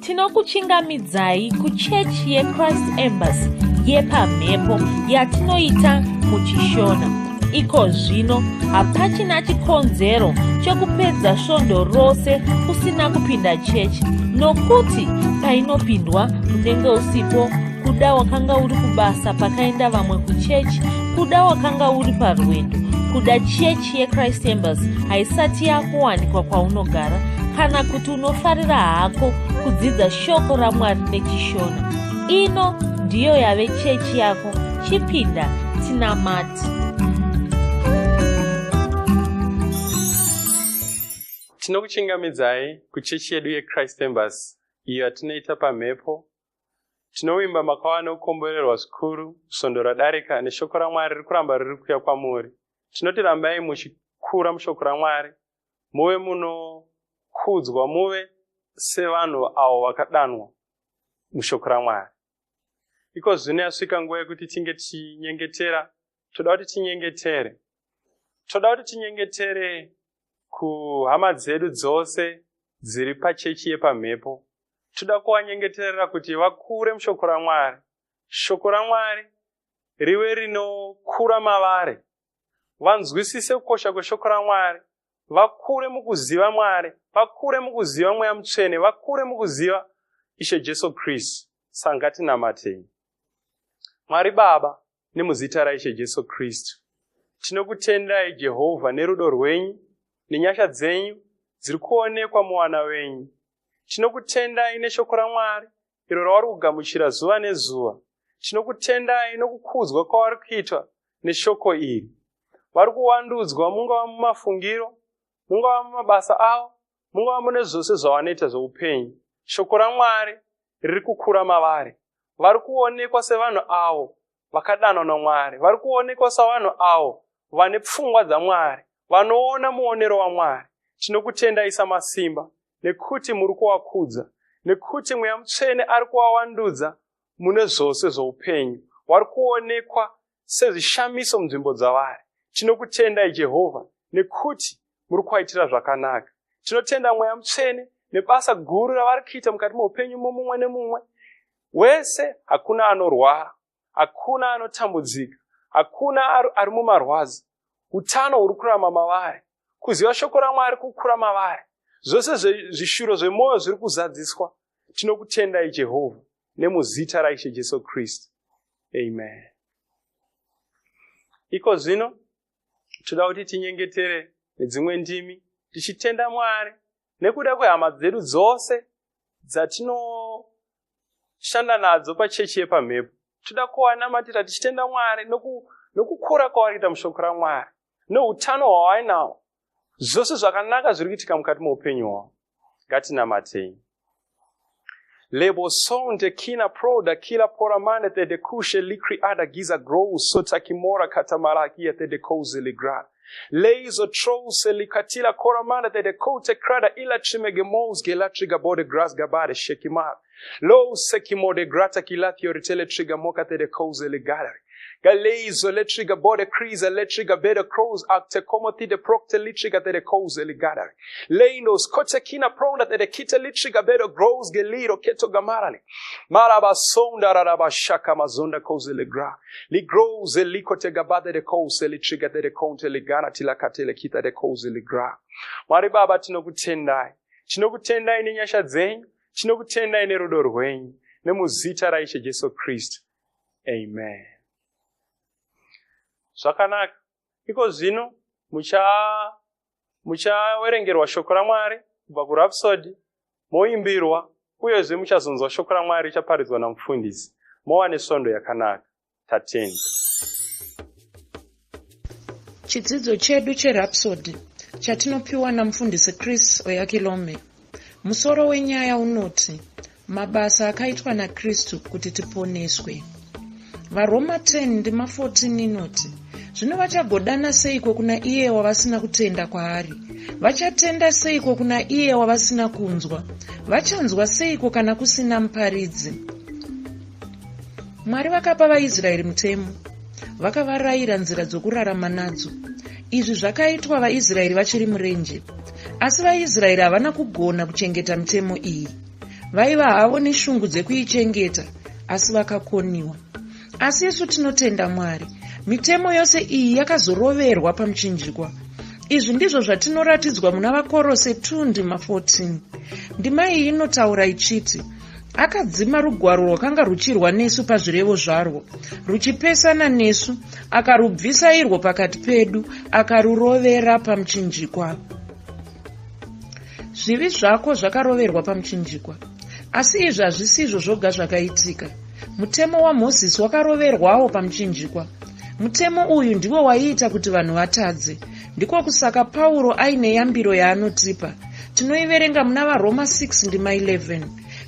Tinokuchingamidzai kuchechi yeChrist Embassy yepamhepo yatinoita muchiShona. Iko zvino hapachina chikonzero chekupedza svondo rose usina kupinda chechi nokuti painopindwa unenge usipo, kuda wakanga uri kubasa pakaenda vamwe kuchechi, kuda wakanga uri parwendo, kuda chechi yeChrist Embassy haisati yakuwanikwa kwaunogara, kana kuti unofarira hako kudzidza shoko raMwari nechiShona. Ino ndiyo yave chechi yako, chipinda tinamate. Tinokuchingamidzai kuchechi yedu yeChrist Embassy iyo yatinoita pamhepo. Tinovimba makava nokukomborerwa zvikuru svondo radarika neshoko raMwari riri kuramba riri kuuya kwamuri. Tinoti rambai muchikura mushoko raMwari, muve munokudzwa, muve sevanhu avo vakadanwa mushoko raMwari. Iko zvino yasvika nguva yekuti tinge tichinyengetera. Toda kuti tinyengetere. Toda kuti tinyengetere kuhama dzedu dzose dziri pachechi yepamhepo. Toda kuvanyengeterera kuti vakure mushoko raMwari. Shoko raMwari rive rinokura mavari. Vanzwisise kukosha kweshoko raMwari. Vakure mukuziva Mwari. Vakure mukuziva Mweya Mutsvene. Vakure mukuziva Ishe Jesu Kristu. Saka ngatinamatei. Mwari Baba, nemuzita raIshe Jesu Kristu, tinokutendai Jehovha nerudo rwenyu nenyasha dzenyu dziri kuonekwa muvana venyu. Tinokutendai neshoko raMwari iro ravari kugamuchira zuva nezuva. Tinokutendai nokukudzwa kwavari kuitwa neshoko iri. Vari kuwandudzwa mungava mumafungiro, mungava mumabasa avo, mungava mune zvose zvavanoita zveupenyu. Shoko raMwari riri kukura mavari. Vari kuonekwa sevanhu avo vakadanwa naMwari. Vari kuonekwa savanhu avo vane pfungwa dzaMwari, vanoona muonero waMwari. Tinokutendai samasimba nekuti muri kuvakudza, nekuti Mweya Mutsvene ari kuvawandudza mune zvose zvoupenyu. Vari kuonekwa sezvishamiso munzvimbo dzavari. Tinokutendai Jehovha nekuti muri kuvaitira zvakanaka. Tinotenda Mweya Mutsvene nebasa guru ravari kuita mukati meupenyu momumwe nemumwe wese. Hakuna anorwara, hakuna anotambudzika, hakuna ari mumarwadzo. Utano huri kurama mavari, kuziva shoko raMwari kukura mavari, zvose zvishuro zvemwoyo zviri kuzadziswa. Tinokutendai Jehovha nemuzita raIshe Jesu Kristu, amen. Iko zvino toda kuti tinyengetere nedzimwe ndimi tichitenda Mwari nekuda kwehama dzedu dzose dzatinoshanda nadzo pachechi yepamhepo. Toda kuvanamatira tichitenda Mwari nokukura kwavari kuita mushoko raMwari, neutano hwavainawo, zvose zvakanaka zviri kuitika mukati meupenyu hwavo. Ngatinamatei. Lebo sonde kina proda kila poramane tede kushe likri ada giza grow sotakimora katamarakia tede koze ligra. Leizo trose likatila koramane tede kote krada ila chimegemoz gelatriga bode gras gabade shekimar. Lo sekimode grata kilatio ritele triga moka tede koze ligadari. Galeizo letriga bode kriza letriga beda crows acte komoti de procte litriga tede koze ligadari. Leinos kote kina pronda tede kita litriga beda grows geliro keto gamarali. Maraba sonda raraba shaka mazonda koze ligra. Ligroze likote gabade de koze litriga tede konte ligana tilakatele kita de koze ligra. Mwari Baba, tinokutendai. Tinokutendai nenyasha dzenyu. Tinokutendai nerudo rwenyu. Nemuzita raIshe Jesu Kristu. Amen. Zvakanaka. Iko zvino muchawerengerwa shoko raMwari kubva kuRhapsody, moimbirwa, uyezve muchazonzwa shoko raMwari richaparidzwa namufundisi. Mova nesvondo yakanaka. Tatenda. Chidzidzo chedu cheRhapsody chatinopiwa namufundisi Chris Oyakilome. Musoro wenyaya unoti mabasa akaitwa naKristu kuti tiponeswe. VaRoma 10 ndima 14 inoti, zvino vachagodana seiko kuna iye wavasina kutenda kwaari? Vachatenda seiko kuna iye wavasina kunzwa? Vachanzwa seiko kana kusina muparidzi? Mwari vakapa vaIsraeri mutemo, vakavarayira nzira dzokurarama nadzo. Izvi zvakaitwa vaIsraeri vachiri murenje. Asi vaIsraeri havana kugona kuchengeta mitemo iyi. Vaiva havo neshungu dzekuichengeta asi vakakoniwa. Asi isu tinotenda Mwari. Mitemo yose iyi yakazoroverwa pamuchinjikwa. Izvi ndizvo zvatinoratidzwa muna Vakorose 2 ndima 14. Ndima iyi inotaura ichiti, akadzima rugwaro rwakanga ruchirwa nesu pazvirevo zvarwo, ruchipesana nesu, akarubvisa irwo pakati pedu, akarurovera pamuchinjikwa. Zvivi zvako zvakaroverwa pamuchinjikwa. Asi izvi hazvisizvo zvoga zvakaitika. Mutemo waMozisi wakaroverwawo pamuchinjikwa. Mutemo uyu ndiwo waiita kuti vanhu vatadze. Ndiko kusaka Pauro aine yambiro yaanotipa. Tinoiverenga muna vaRoma 6 ndima 11.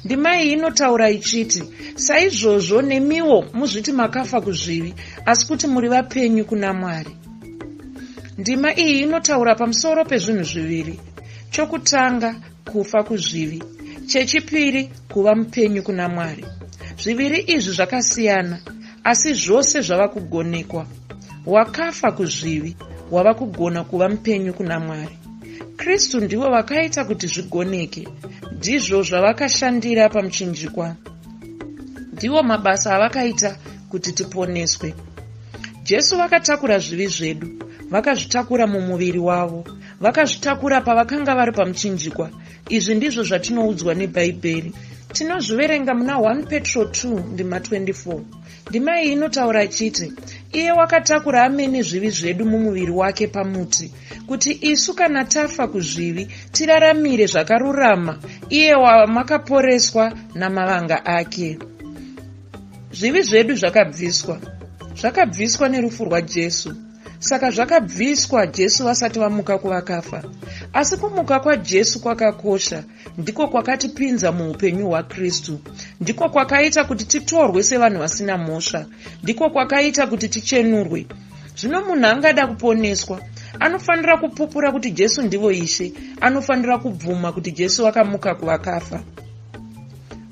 Ndima iyi inotaura ichiti, Saizvozvo nemiwo muzviti makafa kuzvivi, asi kuti muri vapenyu kuna Mwari. Ndima iyi inotaura pamusoro pezvinhu zviviri. Chokutanga, kufa kuzvivi. Chechipiri, kuva mupenyu kuna Mwari. Zviviri izvi zvakasiyana, asi zvose zvava kugonekwa. Wakafa kuzvivi, wava kugona kuva mupenyu kuna Mwari. Kristu ndivo vakaita kuti zvigoneke. Ndizvo zvavakashandira pamuchinjikwa. Ndiwo mabasa avakaita kuti tiponeswe. Jesu vakatakura zvivi zvedu, vakazvitakura mumuviri wavo. Vakazvitakura pavakanga vari pamuchinjikwa. Izvi ndizvo zvatinoudzwa neBhaibheri. Tinozviverenga muna 1 Petro 2 ndima 24. Ndima iyi inotaura ichiti, Iye wakatakura amene zvivi zvedu mumuviri wake pamuti, kuti isu kana tafa kuzvivi, tiraramire zvakarurama, iye wamakaporeswa namavanga ake. Zvivi zvedu zvakabviswa. Zvakabviswa nerufu rwaJesu. Saka zvakabviswa Jesu vasati vamuka kuvakafa. Asi kumuka kwaJesu kwakakosha, ndiko kwakatipinza muupenyu hwaKristu. Ndiko kwakaita kuti titorwe sevanhu vasina mhosva. Ndiko kwakaita kuti tichenurwe. Zvino munhu angada kuponeswa, anofanira kupupura kuti Jesu ndivo Ishe, anofanira kubvuma kuti Jesu vakamuka kuvakafa.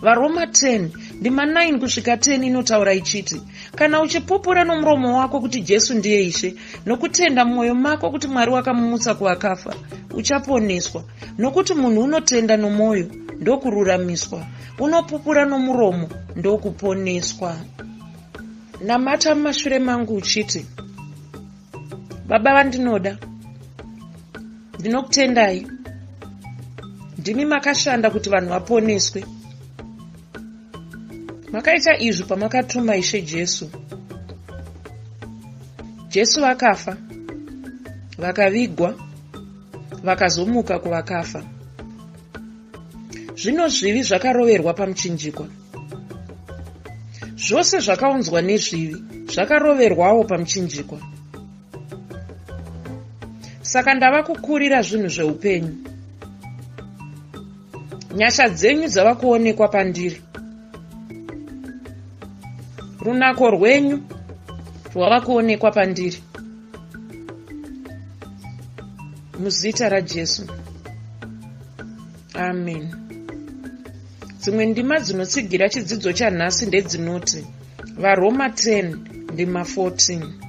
VaRoma 10 ndima 9 kusvika 10 inotaura ichiti, Kana uchipupura nomuromo wako kuti Jesu ndiye Ishe, nokutenda mumwoyo mako kuti Mwari wakamumutsa kuvakafa, uchaponeswa. Nokuti munhu unotenda nomwoyo, ndokururamiswa, unopupura nomuromo, ndokuponeswa. Namata mumashure mangu uchiti, Baba vandinoda, ndinokutendai. Ndimi makashanda kuti vanhu vaponeswe. Makaita izvi pamakatuma Ishe Jesu. Jesu vakafa, vakavigwa, vakazomuka kuvakafa. Zvino zvivi zvakaroverwa pamuchinjikwa. Zvose zvakaunzwa nezvivi zvakaroverwawo pamuchinjikwa. Saka ndava kukurira zvinhu zveupenyu. Nyasha dzenyu dzava kuonekwa pandiri. Runako rwenyu rwava kuonekwa pandiri. Muzita raJesu. Amen. Dzimwe ndima dzinotsigira chidzidzo chanhasi ndedzinoti VaRoma 10 ndima 14.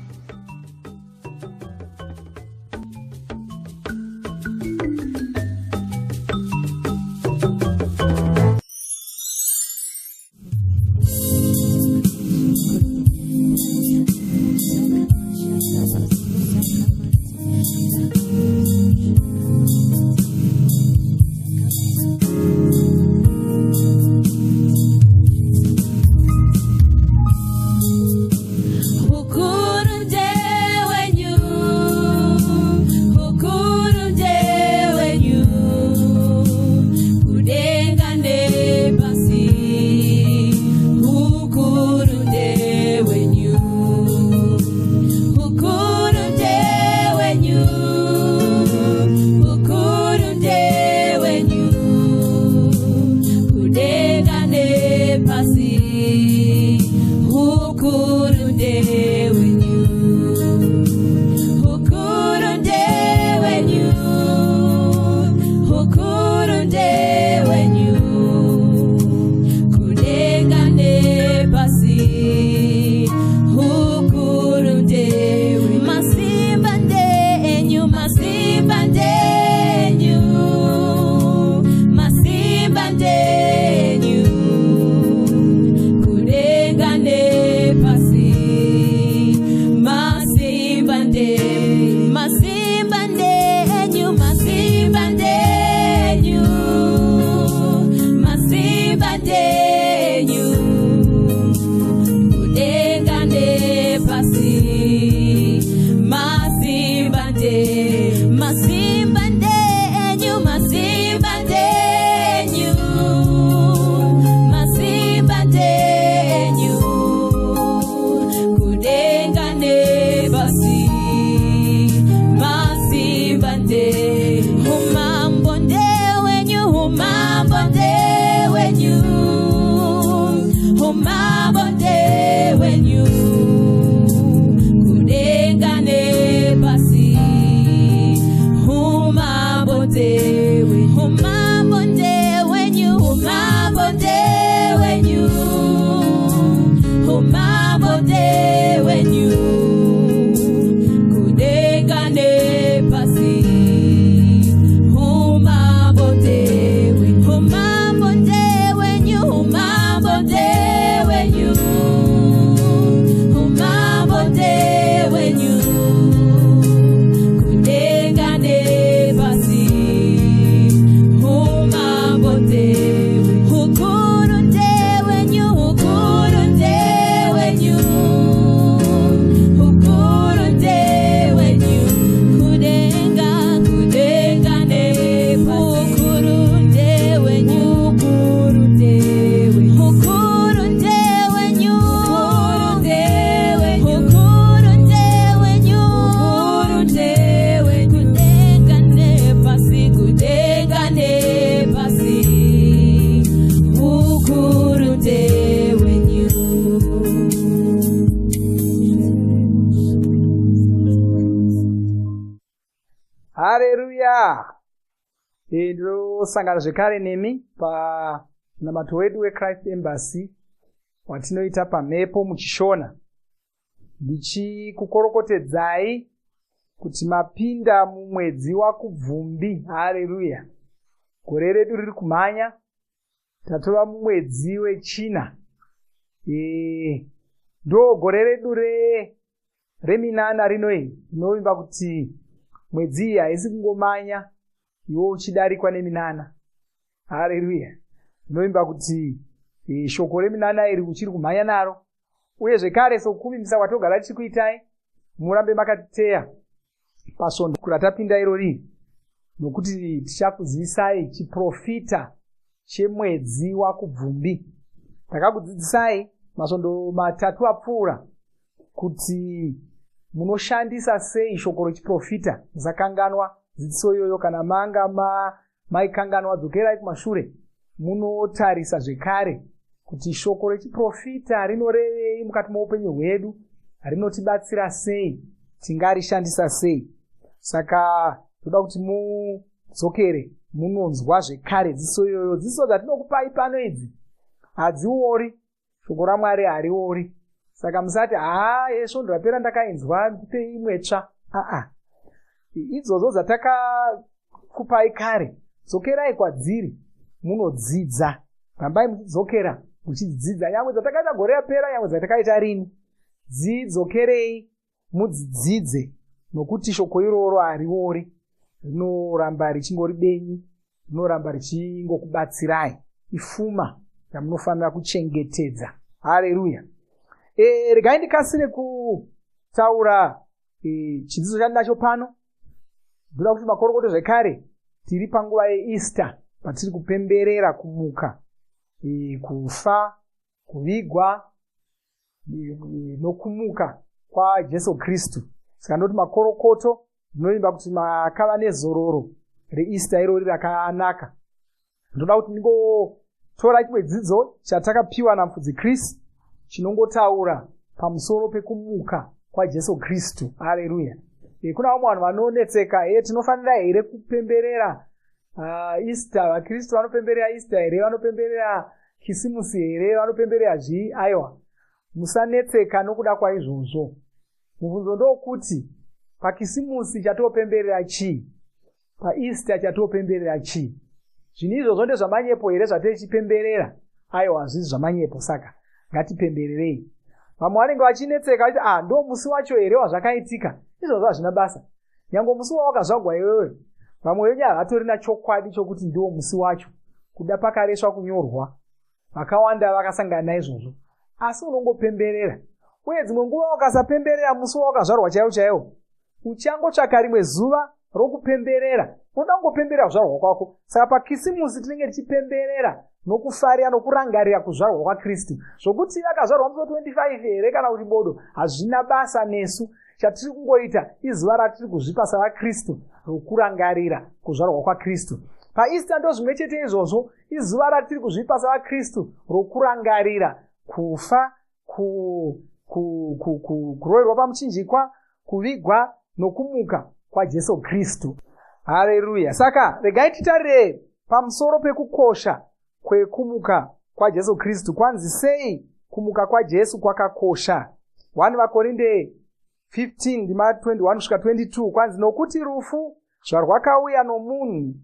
Masimba ndenyu, masimba ndenyu. ndewenyu kudenga nepasi. Umambo ndewenyu, umambo ndewenyu, umambo ndewenyu, umambo ndewenyu kudenga nepasi. Umambo ndewenyu, ukuru ndewenyu, ukuru ndewenyu, ukuru ndewenyu kudenga, kudenga nepasi. Ukuru ndewenyu, ukuru ndewenyu, ukuru ndewenyu, ukuru ndewenyu, ukuru ndewenyu, ukuru ndewenyu kudenga nepasi, kudenga nepasi. Ukuru ndewenyu. Hareruya! Ndinosangana zvekare nemi panamato wedu weChrist Embassy watinoita pamhepo muchiShona, ndichikukorokotedzai kuti mapinda mumwedzi waKubvumbi. Hareruya! Gore redu riri kumhanya, tatova mumwedzi wechina. Ndo gore redu reminana rino iri. Ndinovimba kuti mwedzi iyi haisi kungomanya iwe uchidarikwa neminana. Hareruya! Ndinovimba kuti shoko reminana iri uchiri kumhanya naro. Uye zvekare, sokuvimbisa kwatogara tichikuitai, murambe makatiteya pasvondo ratapinda irori, nokuti tichakuzivisai chiprofita chemwedzi waKubvumbi. Takakudzidzisai masvondo 3 apfuura kuti munoshandisa sei shoko rechiprofita. Musakanganwa dzidziso iyoyo. Kana manga maikanganwa, dzokerai kumashure munotarisa zvekare kuti shoko rechiprofita rinorevei mukati moupenyu hwedu, rinotibatsira sei, tingarishandisa sei. Saka toda kuti mudzokere munonzwa zvekare dzidziso iyoyo. Dzidziso dzatinokupai pano idzi hadziori, shoko raMwari hariori. Saka musati, haa, yesvondo rapera ndakainzwa, ndipei imwe tsva. Aa, idzodzo dzatakakupai kare, dzokerai kwadziri munodzidza. Rambai muchidzokera muchidzidza, nyangwe dzatakaita gore rapera, nyangwe dzatakaita rini, dzidzokerei mudzidzidze, nokuti shoko iroro hariori, rinoramba richingori benyu, rinoramba richingokubatsirai. Ifuma yamunofanira kuchengetedza. Hareruya! Regai ndikasire kutaura chidzidzo chandinacho pano. Ndoda kuti makorokoto zvekare, tiri panguva yeEaster, patiri kupemberera kumuka, kufa, kuvigwa nokumuka kwaJesu Kristu. Saka ndoti makorokoto, ndinovimba kuti makava nezororo reEaster irori rakanaka. Ndoda kuti ndingotora chimwe dzidzo chatakapiwa namufudzi Chris, chinongotaura pamusoro pekumuka kwaJesu Kristu. Hareruya! Kuna vamwe vanhu vanonetseka, tinofanira here kupemberera Easter? VaKristu vanopemberera Easter here? Vanopemberera Kisimusi here? Vanopemberera zvii? Aiwa, musanetseka nokuda kwaizvozvo. Mubvunzo ndokuti, paKisimusi chatopemberera chii? PaEaster chatopemberera chii? Zvinhu izvozvo ndezvamanyepo here zvatechipemberera? Aiwa, hazvisi zvamanyepo, saka ngatipembererei. Vamwe vanenge vachinetseka vachiti, ah, ndo musi wacho here wazvakaitika? Izvozvo hazvina basa. Nyange musi wawakazvagwa iwewe, vamwe venyu havatorina chokwadi chokuti ndiwo musi wacho, kuda pakaresva kunyorwa. Vakawanda vakasangana naizvozvo. Asi unongopemberera. Uye dzimwe nguva ukasapemberera musi wawakazvarwa chaiwo chaiwo, uchangotsvaka rimwe zuva rokupemberera. Unoda kungopemberera kuzvarwa kwako. Saka paKisimusi tinenge tichipemberera nokufarira nokurangarira kuzvarwa kwaKristu. Zvokuti akazvarwa musi wa25 here kana kuti bodo, hazvina basa nesu. Chatiri kungoita izuva ratiri kuzvipa savaKristu rokurangarira kuzvarwa kwaKristu. PaEaster ndo zvimwe chete izvozvo, izuva ratiri kuzvipa savaKristu rokurangarira kufa, kuroverwa pamuchinjikwa, kuvigwa nokumuka kwaJesu Kristu. Hareruya! Saka regai titarire pamusoro pekukosha kwekumuka kwaJesu Kristu. Kwanzi sei kumuka kwaJesu kwakakosha? 1 Vakorinde 15 ndima 21 kusvika 22, kwanzi nokuti rufu zvarwakauya nomunhu,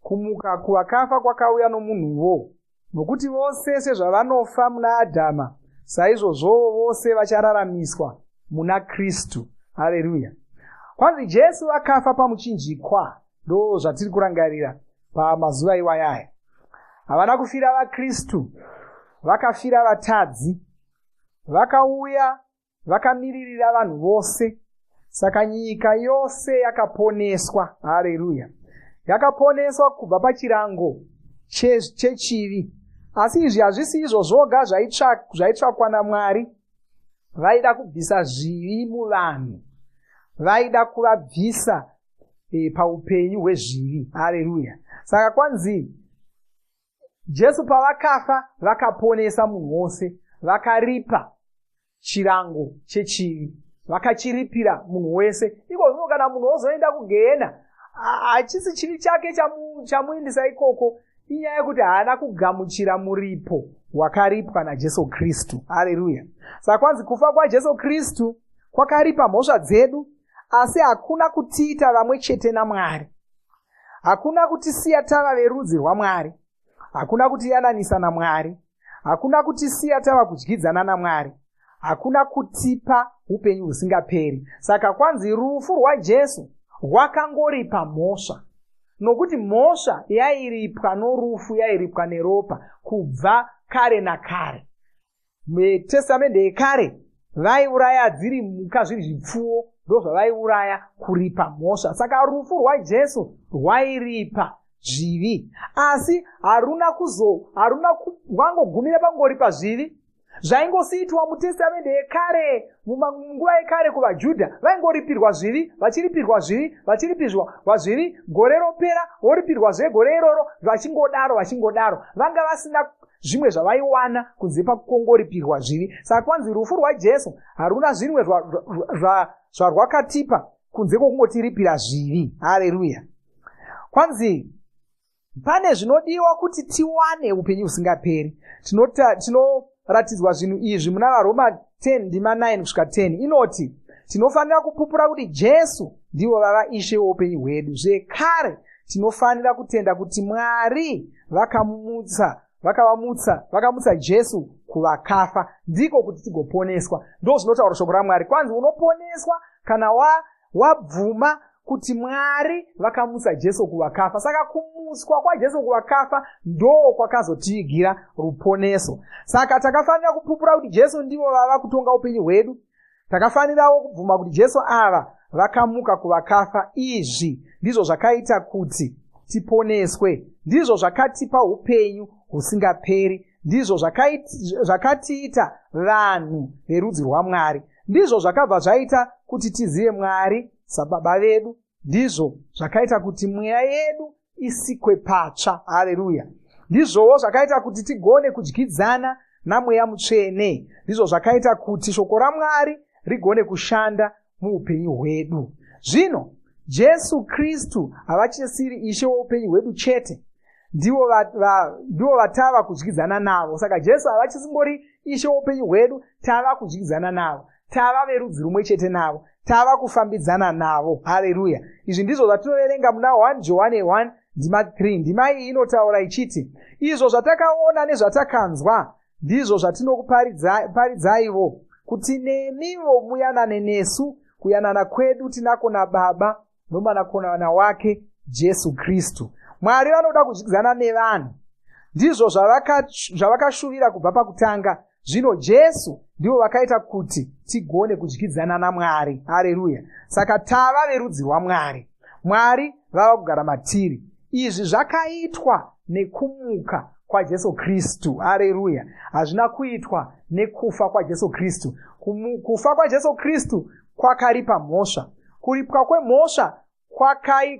kumuka kuvakafa kwakauya nomunhuwo. Nokuti vose sezvavanofa muna Adhama, saizvozvowo vose vachararamiswa muna Kristu. Hareruya. Kwanzi Jesu akafa pamuchinjikwa, ndo zvatiri kurangarira pamazuva iwayaya. Havana kufira vaKristu, vakafira vatadzi. Vakauya vakamiririra vanhu vose, saka nyika yose yakaponeswa. Hareruya. Yakaponeswa kubva pachirango chechivi. Asi izvi hazvisi izvo zvoga zvaitsvakwa naMwari. Vaida kubvisa zvivi muvanhu, vaida kuvabvisa paupenyu hwezvivi. Hareruya. Saka kwanzi Jesu pavakafa vakaponesa munhu wose, vakaripa chirango chechivi, vakachiripira munhu wese. Iko zvino kana munhu ozoenda kugehena, hachisi chivi chake chamuindisa ikoko, inyaya yekuti haana kugamuchira muripo wakaripwa naJesu Kristu. Hareruya. Saka kwanzi kufa kwaJesu Kristu kwakaripa mhosva dzedu, asi hakuna kutiita vamwe chete naMwari. Hakuna kutisiya tava verudzi rwaMwari. Hakuna kutiyananisa naMwari. Hakuna kutisiya tava kudyidzana naMwari. Hakuna kutipa upenyu husingaperi. Saka kwanzi rufu rwaJesu rwakangoripa mhosva, nokuti mhosva yairipwa norufu, yairipwa neropa kubva kare nakare. Mutestamende yekare vaiuraya dziri mhuka, zviri zvipfuwo, ndozvavaiuraya kuripa mhosva. Saka rufu rwaJesu rwairipa zvivi, asi haruna kuzo haruna rwangogumira pangoripa zvivi. Zvaingosiitwa mutestamende yekare, munguva yekare kuvaJudha, vaingoripirwa zvivi, vachiripirwa zvivi, vachiripirwa zvivi, gore ropera voripirwazve gore iroro, vachingodaro vachingodaro. Vanga vasina zvimwe zvavaiwana kunze pakungoripirwa zvivi. Saka kwanzi rufu rwaJesu haruna zvimwe zvarwakatipa kunze kwokungotiripira zvivi. Hareruya. Kwanzi pane zvinodiwa kuti tiwane upenyu husingaperi. Tinoratidzwa zvinhu izvi muna vaRoma 10 ndima 9 kusvika 10, inoti tinofanira kupupura kuti Jesu ndivo vava Ishe woupenyu hwedu. Zvekare tinofanira kutenda kuti Mwari vakamutsa vakavamutsa vakamutsa Jesu kuvakafa, ndiko kuti tigoponeswa. Ndo zvinotaura shoko raMwari. Kwanzi unoponeswa kana wabvuma kuti Mwari vakamutsa Jesu kuvakafa. Saka kumutswa kwaJesu kuvakafa ndo kwakazotivigira ruponeso. Saka takafanira kupupura kuti Jesu ndivo vava kutonga upenyu hwedu. Takafanirawo kubvuma kuti Jesu ava vakamuka kuvakafa. Izvi ndizvo zvakaita kuti tiponeswe, ndizvo zvakatipa upenyu husingaperi, ndizvo zvakatiita vanhu verudzi rwaMwari, ndizvo zvakabva zvaita kuti tizive Mwari sababa vedu, ndizvo zvakaita kuti mweya yedu isikwe patsva. Hareruya. Ndizvowo zvakaita kuti tigone kudyidzana naMweya Mutsvene, ndizvo zvakaita kuti shoko raMwari rigone kushanda muupenyu hwedu. Zvino Jesu Kristu havachisiri Ishe woupenyu hwedu chete, ndivo vatava kudyidzana navo. Saka Jesu havachisingori Ishe woupenyu hwedu, tava kudyidzana navo, tava verudzi rumwe chete navo, tava kufambidzana navo. Hareruya. Izvi ndizvo zvatinoverenga muna 1 Johane 1 ndima 3. Ndima iyi inotaura ichiti, izvo zvatakaona nezvatakanzwa ndizvo zvatinokuparidzaivo, kuti nemivo muyanane nesu. Kuyanana kwedu tinako naBaba nomwanakomana wake Jesu Kristu. Mwari vanoda kudyidzana nevanhu, ndizvo zvavakashuvira kubva pakutanga. Zvino Jesu ndivo vakaita kuti tigone kudyidzana naMwari. Hareruya. Saka tava verudzi rwaMwari, Mwari vava kugara matiri. Izvi zvakaitwa nekumuka kwaJesu Kristu. Hareruya. Hazvina kuitwa nekufa kwaJesu Kristu. Kufa kwaJesu Kristu kwakaripa mhosva. Kuripwa kwemhosva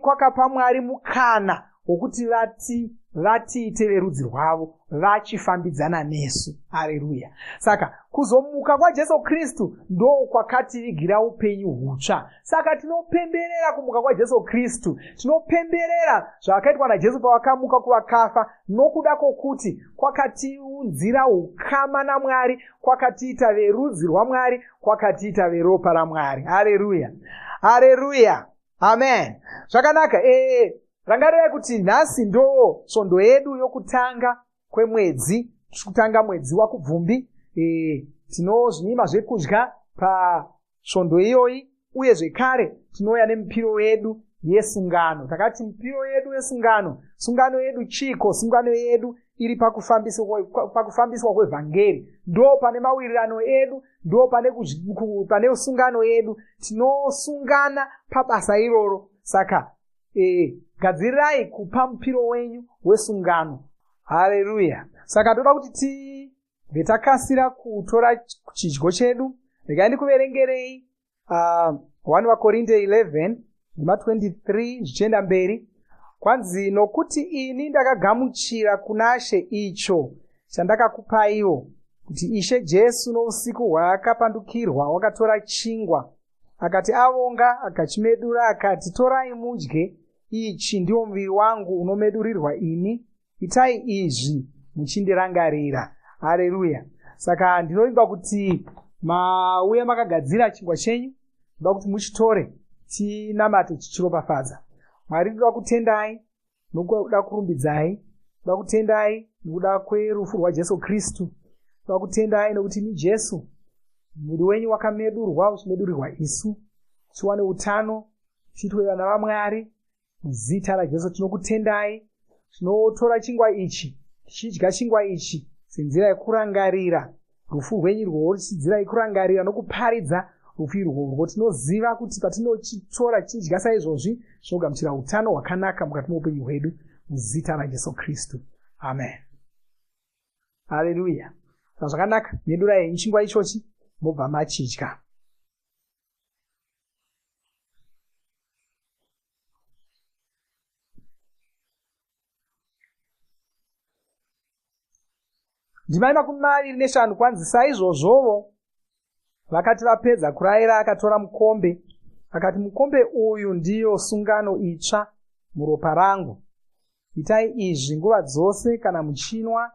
kwakapa Mwari mukana wokuti vati vatiite verudzi rwavo vachifambidzana nesu. Areruya. Saka kuzomuka kwaJesu Kristu ndo kwakativigira upenyu hutsva. Saka tinopemberera kumuka kwaJesu Kristu, tinopemberera zvakaitwa naJesu pavakamuka kuvakafa, nokuda kwokuti kwakatiunzira ukama naMwari, kwakatiita verudzi rwaMwari, kwakatiita veropa raMwari. Areruya, areruya, amen. Zvakanaka. Rangarirai kuti nhasi ndo svondo yedu yokutanga kwemwedzi, tiri kutanga mwedzi waKubvumbi. Tinozvinyima zvekudya pasvondo iyoyi, uye zvekare tinouya nemipiro yedu yesungano. Takati mipiro yedu yesungano, sungano yedu chiko? Sungano yedu iri pakufambiswa kwevhangeri, ndo pane mawirirano edu, ndo pane sungano yedu. Tinosungana pabasa iroro. Saka gadzirirai kupa mupiro wenyu wesungano. Haleluya. Saka ndoda kuti tibve takasira kutora chidyo chedu. Regai ndikuverengerei 1 vaKorinte 11 ndima 23 zvichienda mberi. Kwanzi, nokuti ini ndakagamuchira kunaShe icho chandakakupaiwo, kuti Ishe Jesu nousiku hwaakapandukirwa wakatora chingwa, akati avonga, akachimedura, akati, torai mudye, ichi ndiwo muviri wangu unomedurirwa ini, itai izvi muchindirangarira. Haleluya. Saka ndinovimba kuti mauya makagadzira chingwa chenyu, ndoda kuti muchitore tinamate chichiropafadza. Mwari, ndoda kutendai nokuda kurumbidzai, ndoda kutendai nokuda kwerufu rwaJesu Kristu, ndoda kutendai nokuti imi Jesu muviri wenyu wakamedurwa uchimedurirwa isu, tiwane utano, tiitwe vana vaMwari. Muzita raJesu tinokutendai. Tinotora chingwa ichi, tichidya chingwa ichi senzira yekurangarira rufu rwenyu irworwo, nzira yekurangarira nokuparidza rufu irworwo. Tinoziva kuti patinochitora tichidya saizvozvi, tinogamuchira utano hwakanaka mukati meupenyu hwedu. Muzita raJesu Kristu, amen. Haleluya. Saka zvakanaka, medurai henyu chingwa ichochi mobva machidya. Ndima 25, kwanzi, saizvozvovo vakati vapedza kurayira, akatora mukombe, akati, mukombe uyu ndiyo sungano itsva muropa rangu, itai izvi nguva dzose kana muchinwa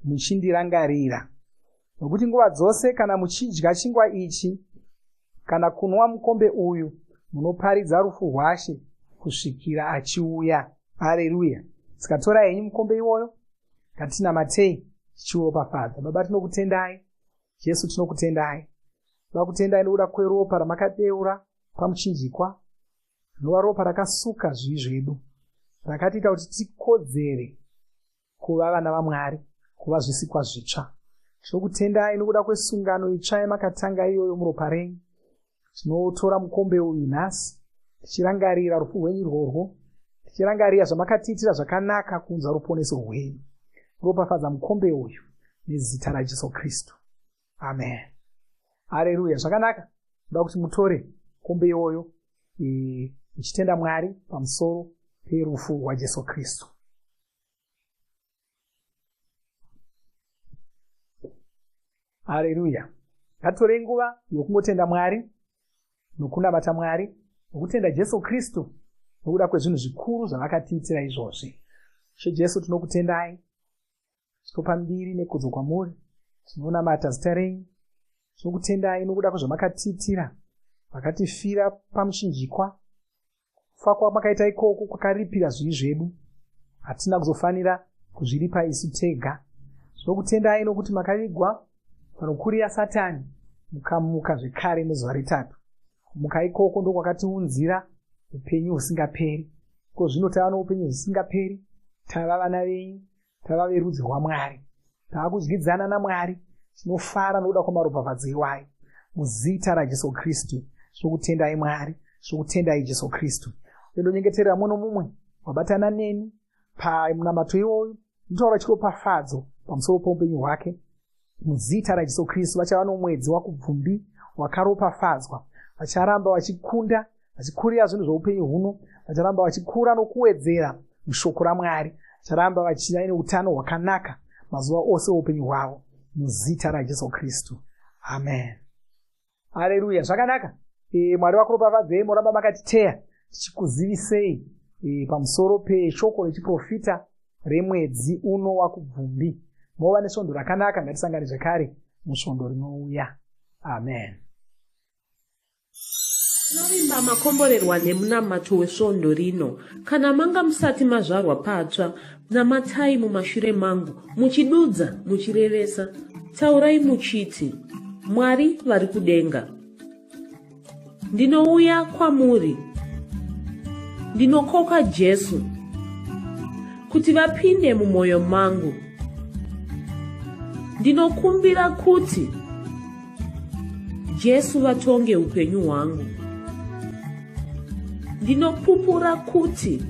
muchindirangarira. Nokuti nguva dzose kana muchidya chingwa ichi kana kunwa mukombe uyu, munoparidza rufu rwaShe kusvikira achiuya. Haleluya. Saka torai henyu mukombe iwoyo, ngatinamatei tichiuropafadza. Baba, tinokutendai. Jesu, tinokutendai. Toda kutendai nokuda kweropa ramakadeura pamuchinjikwa, rinova ropa rakasuka zvivi zvedu, rakatiita kuti tikodzere kuva vana vaMwari, kuva zvisikwa zvitsva. Tinokutendai nokuda kwesungano itsva yamakatanga iyoyo muropa renyu. Tinotora mukombe uyu nhasi tichirangarira rufu rwenyu irworwo, tichirangarira zvamakatiitira zvakanaka kuunza ruponeso rwenyu. Ropafadza mukombe uyu nezita raJesu Kristu, amen. Haleluya. Zvakanaka, ndoda kuti mutore mukombe iwoyo muchitenda Mwari pamusoro perufu rwaJesu Kristu. Haleluya. Ngatitorei nguva yokungotenda Mwari nokunamata Mwari nokutenda Jesu Kristu nokuda kwezvinhu zvikuru zvavakatiitira izvozvi. She Jesu, tinokutendai, tinopa mbiri nekudzo kwamuri, tinonamata zita renyu. Tinokutendai nokuda kwezvamakatiitira, makatifira pamuchinjikwa. Kufa kwamakaita ikoko kwakaripira zvivi zvedu, hatina kuzofanira kuzviripa isu tega. Tinokutendai nokuti makavigwa panokurira Satani, mukamuka zvekare nezuva retatu. Kumuka ikoko ndokwakatiunzira upenyu husingaperi. Ko zvino tava noupenyu husingaperi, tava vana venyu, tava verudzi rwaMwari, tava kudyidzana naMwari. Tinofara nokuda kwamaropafadzo iwayo. Muzita raJesu Kristu tinokutendai Mwari, tinokutendai Jesu Kristu. Ndonyengeterera mumwe nomumwe wabatana neni pamunamato iwoyo, ndinotaura chiropafadzo pamusoro poupenyu hwake. Muzita raJesu Kristu vachava nomwedzi waKubvumbi wakaropafadzwa, vacharamba vachikunda, vachikurira zvinhu zvoupenyu huno, vacharamba vachikura nokuwedzera mushoko raMwari. Vacharamba vachiva neutano hwakanaka mazuva ose oupenyu hwavo muzita raJesu Kristu. Amen. Hareruya. Zvakanaka. Mwari vakuropafadzei, moramba makatiteya tichikuzivisei pamusoro peshoko rechiprofita remwedzi uno waKubvumbi. Mova nesvondo rakanaka, ngatisangane zvekare musvondo rinouya. Amen. Tinovimba makomborerwa nemunamato wesvondo rino. Kana manga musati mazvarwa patsva, namatai mumashure mangu, muchidudza, muchirevesa. Taurai muchiti, Mwari vari kudenga. Ndinouya kwamuri. Ndinokoka Jesu kuti vapinde mumwoyo mangu. Ndinokumbira kuti Jesu vatonge upenyu hwangu. Ndinopupura kuti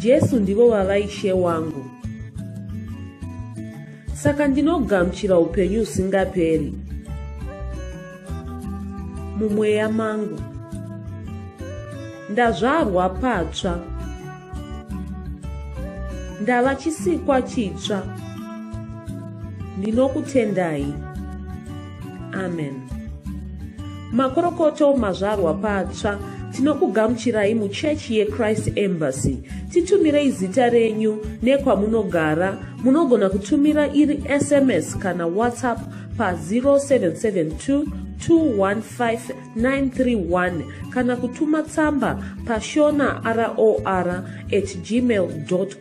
Jesu ndivo vava Ishe wangu. Saka ndinogamuchira upenyu husingaperi mumweya mangu. Ndazvarwa patsva. Ndava chisikwa chitsva. Ndinokutendai. Amen. Makorokoto mazvarwa patsva, tinokugamuchirai muchechi yeChrist Embassy. Titumirei zita renyu nekwamunogara. Munogona kutumira iri SMS kana WhatsApp pa 0772 215 931 kana kutuma tsamba pashona ror at gmail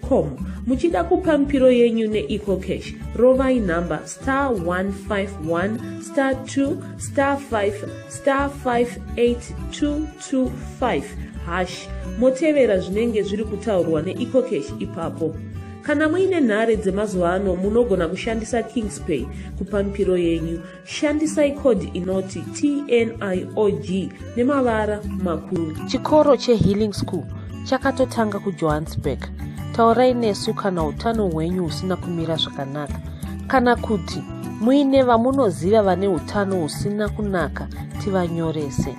com. Muchida kupa mipiro yenyu neEcoCash, rovai nhamba star 151 star 2 star 5 star 58225 hash, motevera zvinenge zviri kutaurwa neEcoCash ipapo. Kana muine nhare dzemazuva ano, munogona kushandisa Kingspay kupa mipiro yenyu. Shandisai code inoti TNIOG nemavara makuru. Chikoro cheHealing School chakatotanga kuJohannesburg. Taurai nesu kana utano hwenyu husina kumira zvakanaka, kana kuti muine vamunoziva vane utano husina kunaka, tivanyorese.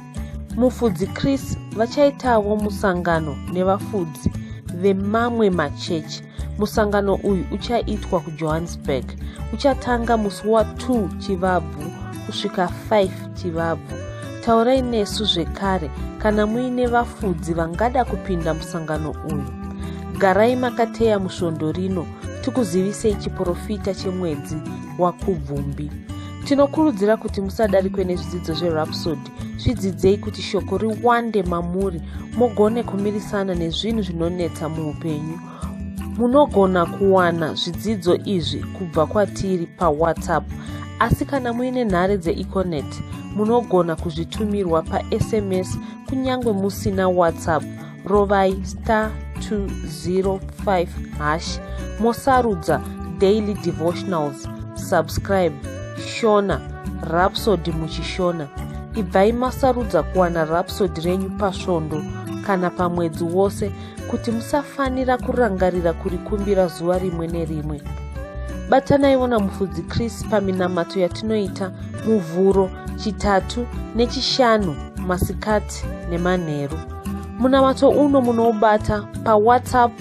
Mufudzi Chris vachaitawo musangano nevafudzi vemamwe machechi. Musangano uyu uchaitwa kuJohannesburg, uchatanga musi wa2 Chivabvu kusvika 5 Chivabvu. Taurai nesu zvekare kana muine vafudzi vangada kupinda musangano uyu. Garai makateya musvondo rino tikuzivisei chiprofita chemwedzi waKubvumbi. Tinokurudzira kuti musadarikwe nezvidzidzo zveRhapsody. Zvidzidzei kuti shoko riwande mamuri, mugone kumirisana nezvinhu zvinonetsa muupenyu. Munogona kuwana zvidzidzo izvi kubva kwatiri paWhatsApp, asi kana muine nhare dzeEconet, munogona kuzvitumirwa paSMS kunyange musina WhatsApp. Rovai star 205 hash, mosarudza daily devotionals, subscribe Shona Rhapsody muchiShona. Ibvai masarudza kuwana Rhapsody renyu pasvondo kana pamwedzi wose kuti musafanira kurangarira kurikumbira zuva rimwe nerimwe. Batanaiwo namufudzi Chris paminamato yatinoita Muvhuro, Chitatu neChishanu masikati nemanheru. Munamato uno munoubata paWhatsApp,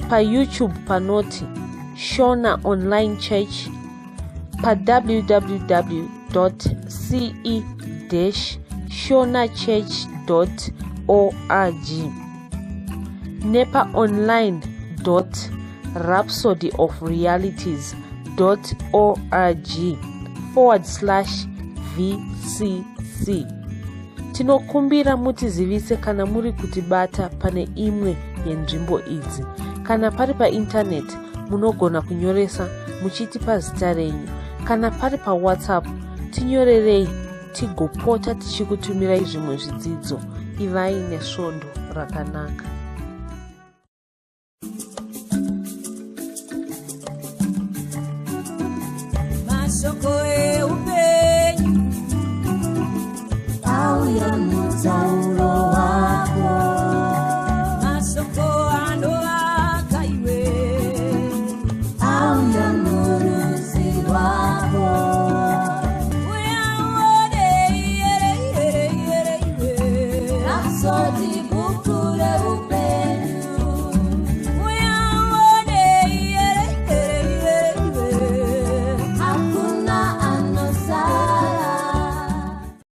paYouTube panoti Shona Online Church, pawww ce shonachurch org nepaonline rhapsody of realities org forward slash vcc. Tinokumbira mutizivise kana muri kutibata pane imwe yenzvimbo idzi. Kana pari paintaneti, munogona kunyoresa muchitipa zita renyu. Kana pari paWhatsApp, tinyorerei tigopota tichikutumirai zvimwe zvidzidzo. Ivai nesvondo rakanaka. Mashoko eupenyu auya mutauro wako. Mashoko anovaka iwe auya murudzi rwako. Uya uone iyere iyere iyere iwe. Rhapsody.